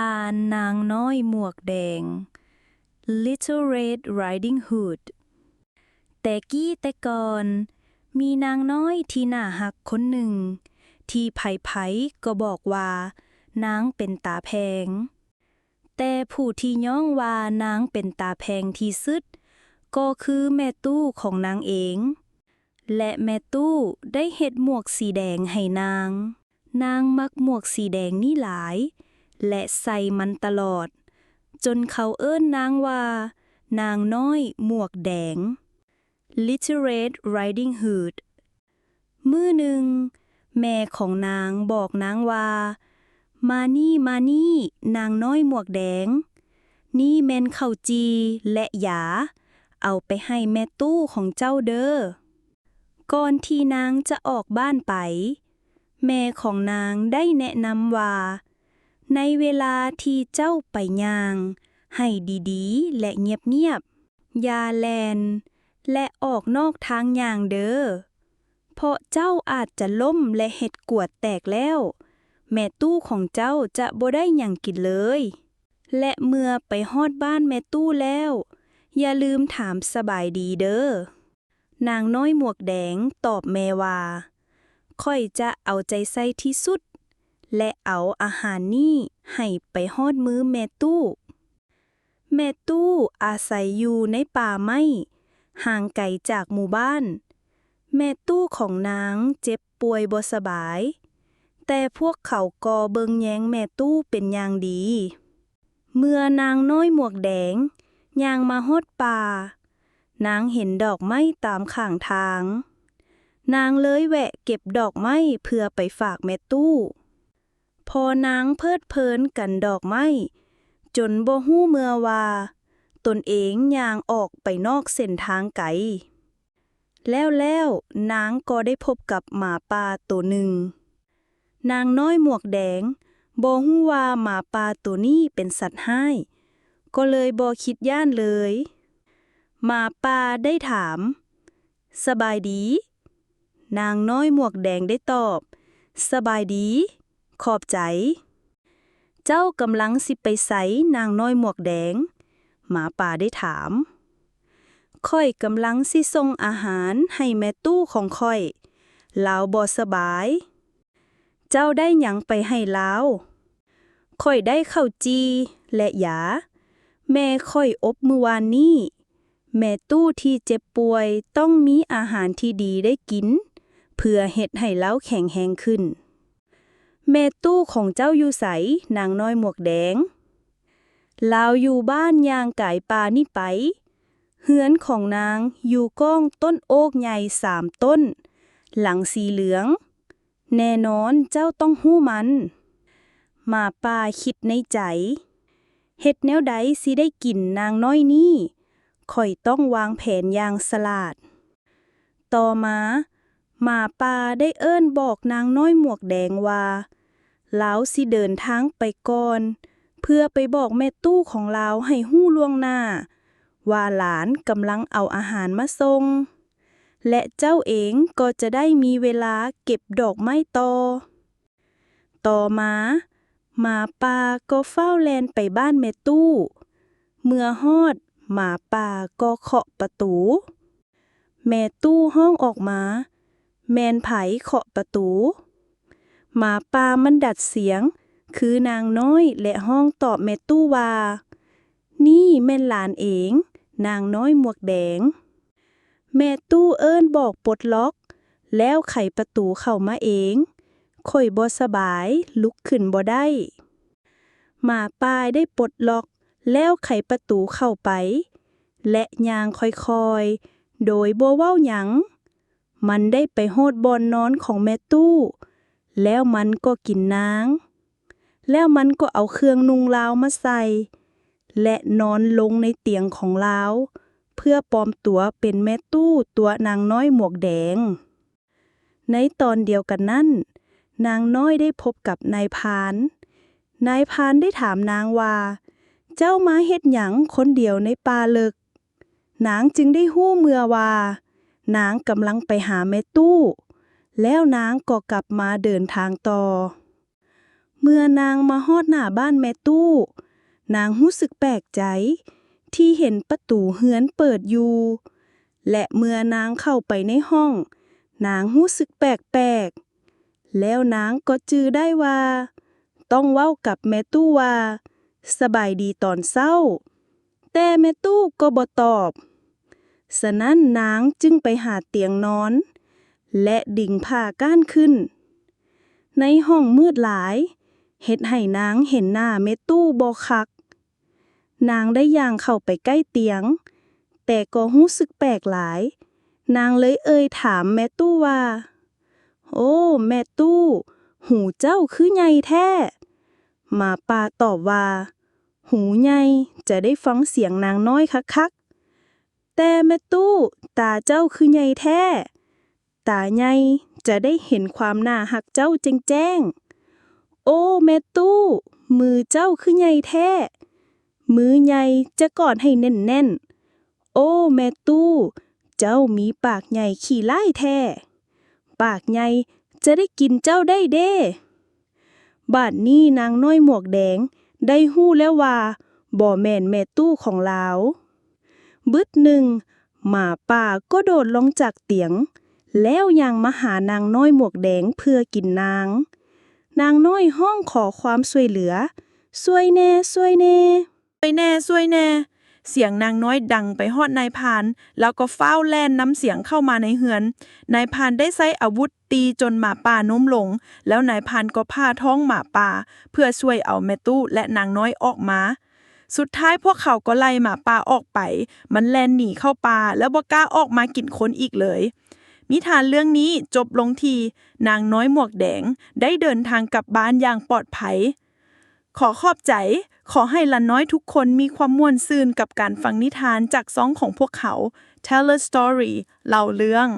ອ່ານນາງນ້ອຍໝວກແດງ Little Red Riding Hood. ແຕ່ກີ້ແຕ່ກ່ອນ, ມີນາງນ້ອຍທີ່ໜ້າຮັກຄົນໜຶ່ງ ທີ່ໃຜໆກໍບອກວ່ານາງເປັນຕາແພງ. ແຕ່ຜູ້ທີ່ຍ້ອງວ່ານາງເປັນຕາແພງທີ່ສຸດ ກໍຄືແມ່ຕູ້ຂອງນາງເອງ. ແລະ ແມ່ຕູ້ໄດ້ເຮັດໝວກສີແດງໃຫ້ນາງ. ນາງມັກໝວກສີແດງນີ້ຫຼາຍ ແລະ ໃສ່ມັນຕະຫຼອດ, ຈົນເຂົາເອີ້ນນາງວ່າ ນາງນ້ອຍໝວກແດງ Little Red Riding Hood. ມື້ໜຶ່ງ, ແມ່ຂອງນາງບອກນາງວ່າ, ມານີ້, ມານີ້, ນາງນ້ອຍໝວກແດງ, ນີ້ແມ່ນເຂົ້າຈີ່ ແລະ ຢາ, ເອົາໄປໃຫ້ແມ່ຕູ້ຂອງເຈົ້າເດີ້. ກ່ອນທີ່ນາງຈະອອກບ້ານໄປ, ແມ່ຂອງນາງໄດ້ແນະນຳວ່າ, ໃນເວລາທີ່ເຈົ້າໄປຍ່າງ, ໃຫ້ດີໆ ແລະ ງຽບໆ, ຢ່າແລ່ນ ແລະ ອອກນອກທາງຍ່າງເດີ້. ເພາະເຈົ້າອາດຈະລົ້ມ ແລະ ເຮັດກວດແຕກແລ້ວ, ແມ່ຕູ້ຂອງເຈົ້າຈະບໍ່ໄດ້ຫຍັງກິນເລີຍ. ແລະ ເມື່ອໄປຮອດບ້ານແມ່ຕູ້ແລ້ວ, ຢ່າລືມຖາມສະບາຍດີເດີ້. ນາງນ້ອຍໝວກແດງຕອບແມ່ວ່າ, ຂ້ອຍຈະເອົາໃຈໃສ່ທີ່ສຸດ ແລະ ເອົາອາຫານນີ້ໃຫ້ໄປຮອດມືແມ່ຕູ້. ແມ່ຕູ້ອາໄສຢູ່ໃນປ່າໄມ້ ຫ່າງໄກຈາກໝູ່ບ້ານ. ແມ່ຕູ້ຂອງນາງເຈັບປ່ວຍບໍ່ສະບາຍ, ແຕ່ພວກເຂົາກໍເບິ່ງແຍງແມ່ຕູ້ເປັນຢ່າງດີ. ເມື່ອນາງນ້ອຍໝວກແດງຍ່າງມາຮອດປ່າ, ນາງເຫັນດອກໄມ້ຕາມຂ້າງທາງ. ນາງເລີຍແວະເກັບດອກໄມ້ເພື່ອໄປຝາກແມ່ຕູ້. ພໍນາງເພີດເພີນກັນດອກໄມ້ ຈົນບໍ່ຮູ້ເມື່ອວ່າຕົນເອງຍ່າງອອກໄປນອກເສັ້ນທາງໄກ. ແລ້ວໆ ນາງກໍໄດ້ພົບກັບໝາປ່າໂຕໜຶ່ງ. ນາງນ້ອຍໝວກແດງບໍ່ຮູ້ວ່າໝາປ່າໂຕນີ້ເປັນສັດຮ້າຍ, ກໍເລີຍບໍ່ຄິດຢ້ານເລີຍ. ໝາປ່າໄດ້ຖາມ, ສະບາຍດີ? ນາງນ້ອຍໝວກແດງໄດ້ຕອບ, ສະບາຍດີ, ຂອບໃຈ. ເຈົ້າກຳລັງຊິໄປໃສ, ນາງນ້ອຍໝວກແດງ? ໝາປ່າໄດ້ຖາມ. ຂ້ອຍກຳລັງຊິສົ່ງອາຫານໃຫ້ແມ່ຕູ້ຂອງຂ້ອຍ, ລາວບໍ່ສະບາຍ. ເຈົ້າໄດ້ຫຍັງໄປໃຫ້ລາວ? ຂ້ອຍໄດ້ເຂົ້າຈີ່ ແລະ ຢາ ແມ່ຂ້ອຍອົບມື້ວານນີ້. ແມ່ຕູ້ທີ່ເຈັບປ່ວຍຕ້ອງມີອາຫານທີ່ດີໄດ້ກິນ ເພື່ອເຮັດໃຫ້ລາວແຂງແຮງຂຶ້ນ. ແມ່ຕູ້ຂອງເຈົ້າຢູ່ໃສ, ນາງນ້ອຍໝວກແດງ? ລາວຢູ່ບ້ານຍ່າງກາຍປ່ານີ້ໄປ. ເຮືອນຂອງນາງຢູ່ກ້ອງຕົ້ນໂອກໃຫຍ່ສາມຕົ້ນ, ຫຼັງສີເຫຼືອງ. ແນ່ນອນເຈົ້າຕ້ອງຮູ້ມັນ. ໝາປ່າຄິດໃນໃຈ, ເຮັດແນວໃດຊິໄດ້ກິນນາງນ້ອຍນີ້? ຂ້ອຍຕ້ອງວາງແຜນຢ່າງສະຫຼາດ. ຕໍ່ມາ, ໝາປ່າໄດ້ເອີ້ນບອກນາງນ້ອຍໝວກແດງວ່າ ລາວຊິເດີນທາງໄປກ່ອນ ເພື່ອໄປບອກແມ່ຕູ້ຂອງລາວໃຫ້ຮູ້ລ່ວງໜ້າວ່າຫຼານກຳລັງເອົາອາຫານມາສົ່ງ ແລະ ເຈົ້າເອງກໍຈະໄດ້ມີເວລາເກັບດອກໄມ້ຕໍ່. ຕໍ່ມາ, ໝາປ່າກໍຟ້າວແລ່ນໄປບ້ານແມ່ຕູ້. ເມື່ອຮອດ, ໝາປ່າກໍເຄາະປະຕູ. ແມ່ຕູ້ຮ້ອງອອກມາ, ແມ່ນໃຜເຄາະປະຕູ? ໝາປ່າມັນດັດສຽງຄືນາງນ້ອຍ ແລະ ຮ້ອງຕອບແມ່ຕູ້ວ່າ, ນີ້ແມ່ນຫຼານເອງ, ນາງນ້ອຍໝວກແດງ. ແມ່ຕູ້ເອີ້ນບອກປົດລັອກ, ແລ້ວໄຂປະຕູເຂົ້າມາເອງ. ຂ້ອຍບໍ່ສະບາຍ, ລຸກຂຶ້ນບໍ່ໄດ້. ໝາປ່າໄດ້ປົດລັອກ ແລ້ວໄຂປະຕູເຂົ້າໄປ ແລະ ຍ່າງຄ່ອຍໆ ໂດຍບໍ່ເວົ້າຫຍັງ. ມັນໄດ້ໄປຮອດບ່ອນນອນຂອງແມ່ຕູ້ ແລ້ວມັນກໍກິນນາງ. ແລ້ວມັນກໍເອົາເຄື່ອງນຸ່ງລາວມາໃສ່ ແລະ ນອນລົງໃນຕຽງຂອງລາວ ເພື່ອປອມຕົວເປັນແມ່ຕູ້ຕົວະນາງນ້ອຍໝວກແດງ. ໃນຕອນດຽວກັນນັ້ນ, ນາງນ້ອຍໄດ້ພົບກັບນາຍພານ. ນາຍພານໄດ້ຖາມນາງວ່າ, ເຈົ້າມາເຮັດຫຍັງຄົນດຽວໃນປ່າເລິກ? ນາງຈຶ່ງໄດ້ຮູ້ເມື່ອວ່າ ນາງກຳລັງໄປຫາແມ່ຕູ້, ແລ້ວນາງກໍກັບມາເດີນທາງຕໍ່. ເມື່ອນາງມາຮອດໜ້າບ້ານແມ່ຕູ້, ນາງຮູ້ສຶກແປກໃຈທີ່ເຫັນປະຕູເຮືອນເປີດຢູ່ ແລະ ເມື່ອນາງເຂົ້າໄປໃນຫ້ອງ, ນາງຮູ້ສຶກແປກໆ. ແລ້ວນາງກໍຈື່ໄດ້ວ່າ ຕ້ອງເວົ້າກັບແມ່ຕູ້ວ່າ ສະບາຍດີຕອນເຊົ້າ. ແຕ່ແມ່ຕູ້ກໍບໍ່ຕອບ. ສະນັ້ນນາງຈຶ່ງໄປຫາຕຽງນອນ ແລະ ດຶງຜ້າກ້ານຂຶ້ນ. ໃນຫ້ອງມືດຫຼາຍ ເຮັດໃຫ້ນາງເຫັນໜ້າແມ່ຕູ້ບໍ່ຄັກ. ນາງໄດ້ຍ່າງເຂົ້າໄປໃກ້ຕຽງ, ແຕ່ກໍຮູ້ສຶກແປກຫຼາຍ. ນາງເລີຍເອີ່ຍຖາມແມ່ຕູ້ວ່າ, ໂອ້ ແມ່ຕູ້, ຫູເຈົ້າຄືໃຫຍ່ແທ້. ໝາປ່າຕອບວ່າ, ຫູໃຫຍ່ຈະໄດ້ຟັງສຽງນາງນ້ອຍຄັກໆ. ແຕ່ແມ່ຕູ້, ຕາເຈົ້າຄືໃຫຍ່ແທ້. ຕາໃຫຍ່ຈະໄດ້ເຫັນຄວາມໜ້າຮັກເຈົ້າແຈ້ງໆ. ໂອ້ ແມ່ຕູ້, ມືເຈົ້າຄືໃຫຍ່ແທ້. ມືໃຫຍ່ຈະກອດໃຫ້ແໜ້ນໆ. ໂອ້ ແມ່ຕູ້, ເຈົ້າມີປາກໃຫຍ່ຂີ້ລ້າຍແທ້. ປາກໃຫຍ່ຈະໄດ້ກິນເຈົ້າໄດ້ເດ້. ບາດນີ້ນາງນ້ອຍໝວກແດງໄດ້ຮູ້ແລ້ວວ່າບໍ່ແມ່ນແມ່ຕູ້ຂອງລາວ. ບຶດໜຶ່ງ, ໝາປ່າກໍໂດດລົງຈາກຕຽງ ແລ້ວຍ່າງມາຫານາງນ້ອຍໝວກແດງເພື່ອກິນນາງ. ນາງນ້ອຍຮ້ອງຂໍຄວາມຊ່ວຍເຫຼືອ, ຊ່ວຍແດ່, ຊ່ວຍແດ່. ຊ່ວຍແດ່, ຊ່ວຍແດ່. ສຽງນາງນ້ອຍດັງໄປຮອດນາຍພານ, ລາວກໍຟ້າວແລ່ນນຳສຽງເຂົ້າມາໃນເຮືອນ. ນາຍພານໄດ້ໃຊ້ອາວຸດຕີຈົນໝາປ່າລົ້ມລົງ, ແລ້ວນາຍພານກໍຜ່າທ້ອງໝາປ່າເພື່ອຊ່ວຍເອົາແມ່ຕູ້ ແລະ ນາງນ້ອຍອອກມາ. ສຸດທ້າຍພວກເຂົາກໍໄລ່ໝາປ່າອອກໄປ, ມັນແລ່ນໜີເຂົ້າປ່າ ແລ້ວບໍ່ກ້າອອກມາກິນຄົນອີກເລີຍ. ນິທານເລື່ອງນີ້ຈົບລົງທີ່ນາງນ້ອຍໝວກແດງໄດ້ເດີນທາງກັບບ້ານຢ່າງປອດໄພ. ຂໍຂອບໃຈ, ຂໍໃຫ້ຫຼານນ້ອຍທຸກຄົນມີຄວາມມ່ວນຊື່ນກັບການຟັງນິທານຈາກຊ່ອງຂອງພວກເຂົາ, Tell a Story ເລົ່າເລື່ອງ.